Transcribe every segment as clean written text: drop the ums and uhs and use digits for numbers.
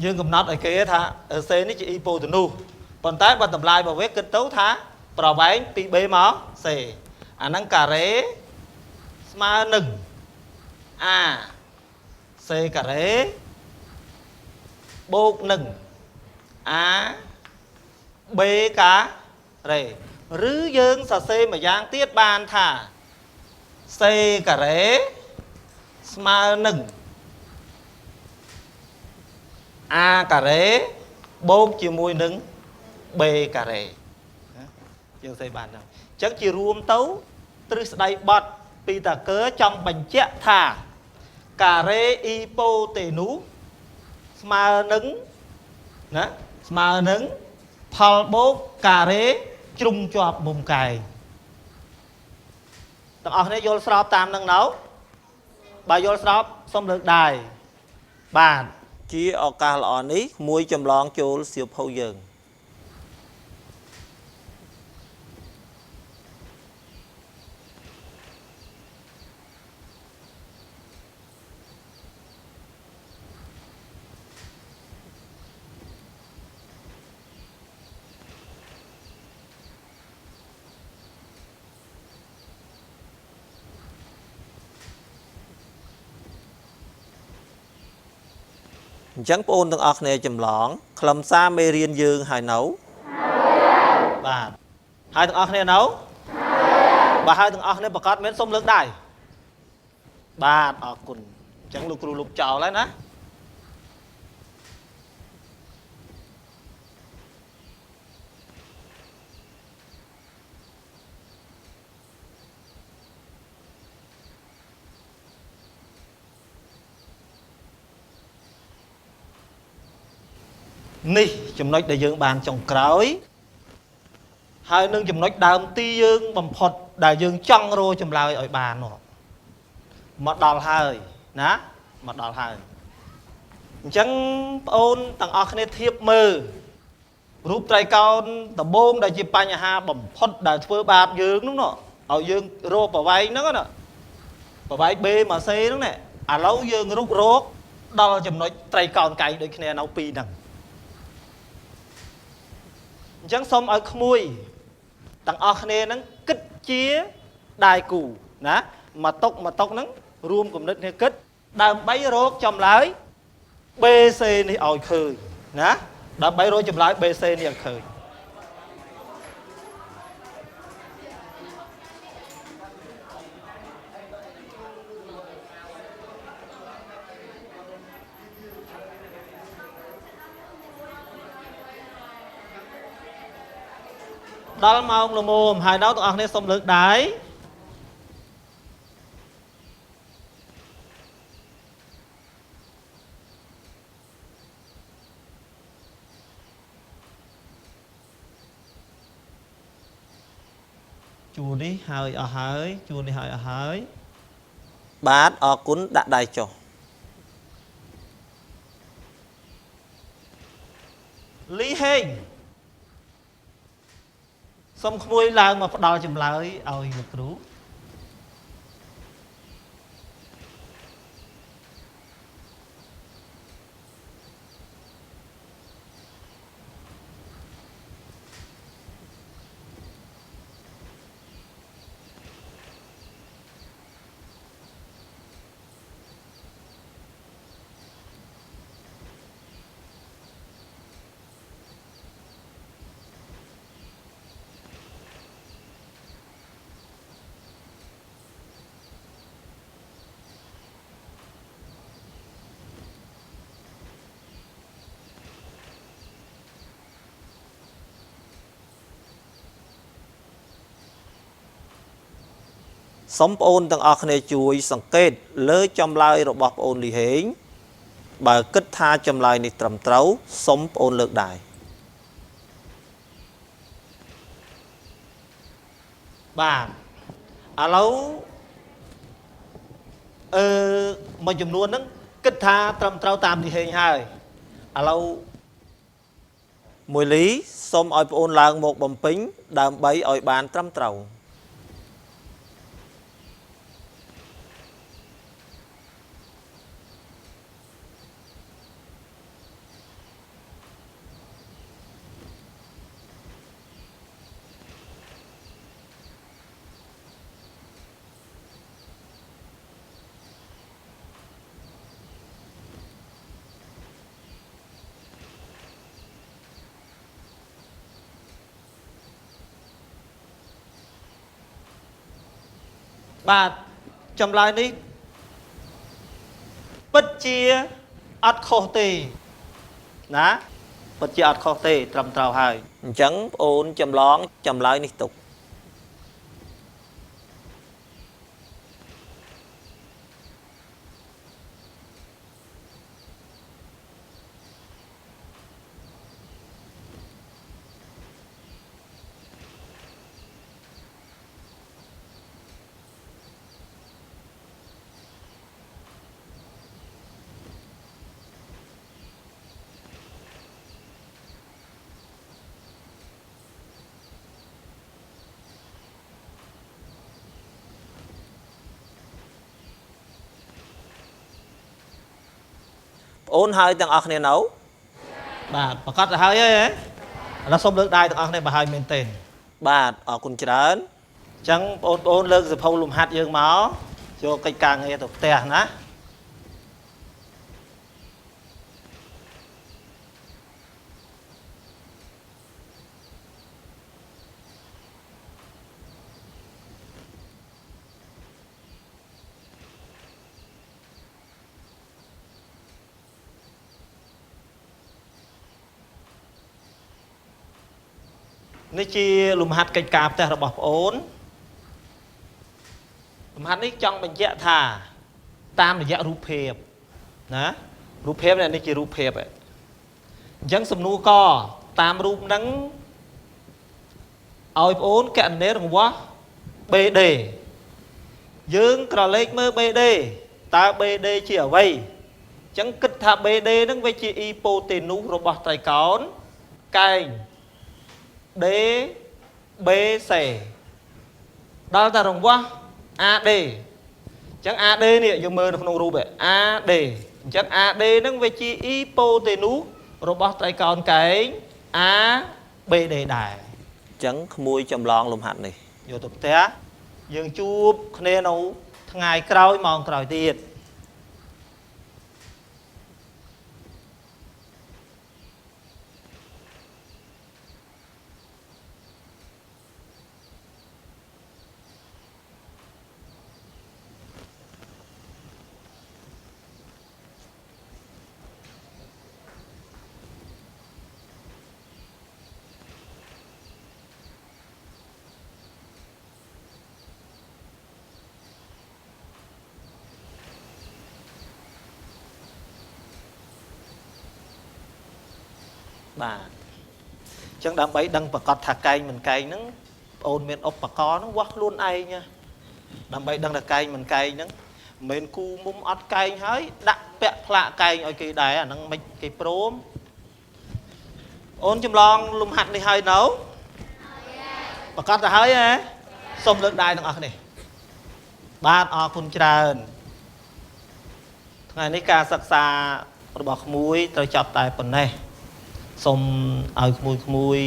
យើងកំណត់ឲ្យគេថា C នេះជា hypotenuse ប៉ុន្តែបើតម្លៃរបស់វាគិតទៅថាប្រវែងពី B មក C អាហ្នឹងការ៉េស្មើនឹង A C ការ៉េបូកនឹង A B ការ៉េឬយើងសរសេរម្យ៉ាងទៀតបានថា C ការ៉េស្មើនឹង A ការ៉េបូកជាមួយនឹង B ការ៉េណាយើងសេបានហ្នឹងអញ្ចឹងជារួមទៅទ្រឹស្ដីបត់ពីតាកើចង់បញ្ជាក់ថាការ៉េអ៊ីប៉ូតេនូស្មើនឹងណាស្មើនឹងផលបូកការ៉េជ្រុងជាប់មុំកែងទាំងអស់គ្នាយល់ស្របតាមនឹងនៅបើយល់ស្របសូមលើកដៃបាទ ជាឱកាសល្អនេះមួយចម្លងចូលសៀវភៅយើង អញ្ចឹងបងអូនទាំងអស់គ្នាចម្លងខ្លឹមសារមេរៀនយើងហើយនៅ បាទហើយទាំងអស់គ្នានៅបាទហើយទាំងអស់គ្នាប្រកាសមែនសូមលើកដៃបាទអរគុណអញ្ចឹងលោកគ្រូលុបចោលហើយណានេះចំណុចដែលយើងបានចុងក្រោយ ហើយនឹងចំណុចដើមទីយើងបំផុតដែលយើងចង់រកចម្លើយឲ្យបាននោះមកដល់ហើយណាមកដល់ហើយអញ្ចឹងបងអូនទាំងអស់គ្នាធៀបមើលរូបត្រីកោណដំបូងដែលជាបញ្ហាបំផុតដែលធ្វើបាបយើងនោះណោះឲ្យយើងរកប្រវែងហ្នឹងណាប្រវែង B មក C ហ្នឹងណែឥឡូវយើងរុករកដល់ចំណុចត្រីកោណកែងដូចគ្នានៅពីរហ្នឹងអញ្ចឹងសូមឲ្យក្មួយ ទាំងអស់គ្នាហ្នឹងគិតជាដៃគូណាមកតុកមកតុកហ្នឹងរួមគំនិតគ្នាគិតដើម្បីរកចម្លើយ BC នេះឲ្យឃើញណាដើម្បីរកចម្លើយ BC នេះឲ្យឃើញដល់ម៉ោងល្មមហើយដល់ទាំងអស់គ្នាសូមលើកដៃជួរនេះហើយអស់ហើយជួរនេះហើយអស់ហើយ បាទអរគុណដាក់ដៃចុះ លីហេងសូមក្មួយឡើងមកផ្ដល់ចម្លើយឲ្យលោកគ្រូ សូមបងអូនទាំងអស់គ្នាជួយសង្កេតលើចម្លើយរបស់បងអូនលីហេងបើគិតថាចម្លើយនេះត្រឹមត្រូវសូមបងអូនលើកដៃ បាទឥឡូវអឺមួយចំនួនហ្នឹងគិតថាត្រឹមត្រូវតាមលីហេងហើយឥឡូវ មួយលីសូមឲ្យបងអូនឡើងមកបំពេញដើម្បីឲ្យបានត្រឹមត្រូវ បាទចម្លើយនេះពិតជាអត់ខុសទេណាពិតជាអត់ខុសទេត្រឹមត្រូវហើយ អញ្ចឹងប្អូនចម្លងចម្លើយនេះទុក ប្អូនហើយទាំងអស់គ្នានៅ បាទប្រកាសទៅហើយហ៎ឥឡូវសូមលើកដៃទាំងអស់គ្នាបើហើយមែនទេ បាទអរគុណច្រើន អញ្ចឹងបងប្អូនលើកសភៅលំហាត់យើងមកយកកិច្ចការងារទៅផ្ទះណានេះជាលំហាត់កិច្ចការផ្ទះរបស់ប្អូនលំហាត់នេះចង់បញ្ជាក់ថាតាមរយៈរូបភាពណារូបភាពនេះជារូបភាពឯងអញ្ចឹងសំណួរកតាមរូបហ្នឹងឲ្យប្អូនកណនារង្វាស់ BD យើងក្រឡេកមើល BD តើ BD ជាអ្វីអញ្ចឹងគិតថា BD ហ្នឹងវាជាអ៊ីប៉ូតេនូសរបស់ត្រីកោណកែង D B C ដល់តែរង្វាស់ AD អញ្ចឹង AD នេះយើងមើលនៅក្នុងរូបឯ AD អញ្ចឹង AD ហ្នឹងវាជាអ៊ីប៉ូតេនូសរបស់ត្រីកោណកែង ABD ដែរ អញ្ចឹងក្មួយចម្លងលំហាត់នេះ យកទៅផ្ទះយើងជួបគ្នានៅថ្ងៃក្រោយម៉ោងក្រោយទៀតបាទអញ្ចឹងដើម្បីដឹងប្រកាសថាកែងមិនកែងហ្នឹងបងអូនមានឧបករណ៍ហ្នឹងវាស់ខ្លួនឯងណាដើម្បីដឹងថាកែងមិនកែងហ្នឹងមិនមែនគូមុំអត់កែងហើយដាក់ពាក់ផ្លាកកែងឲ្យគេដែរអាហ្នឹងមិនគេព្រមអូនចម្លងលំហាត់នេះហើយនៅប្រកាសទៅហើយហ៎សូមលើកដៃទាំងអស់គ្នាបាទអរគុណច្រើនថ្ងៃនេះការសិក្សារបស់ក្មួយត្រូវចប់តែប៉ុណ្ណេះសូមឲ្យក្មួយក្មួយ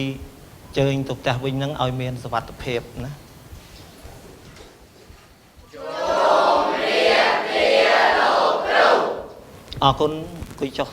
ជើញទៅផ្ទះវិញហ្នឹងឲ្យមានសុវត្ថិភាពណាអរគុណអង្គុយចុះ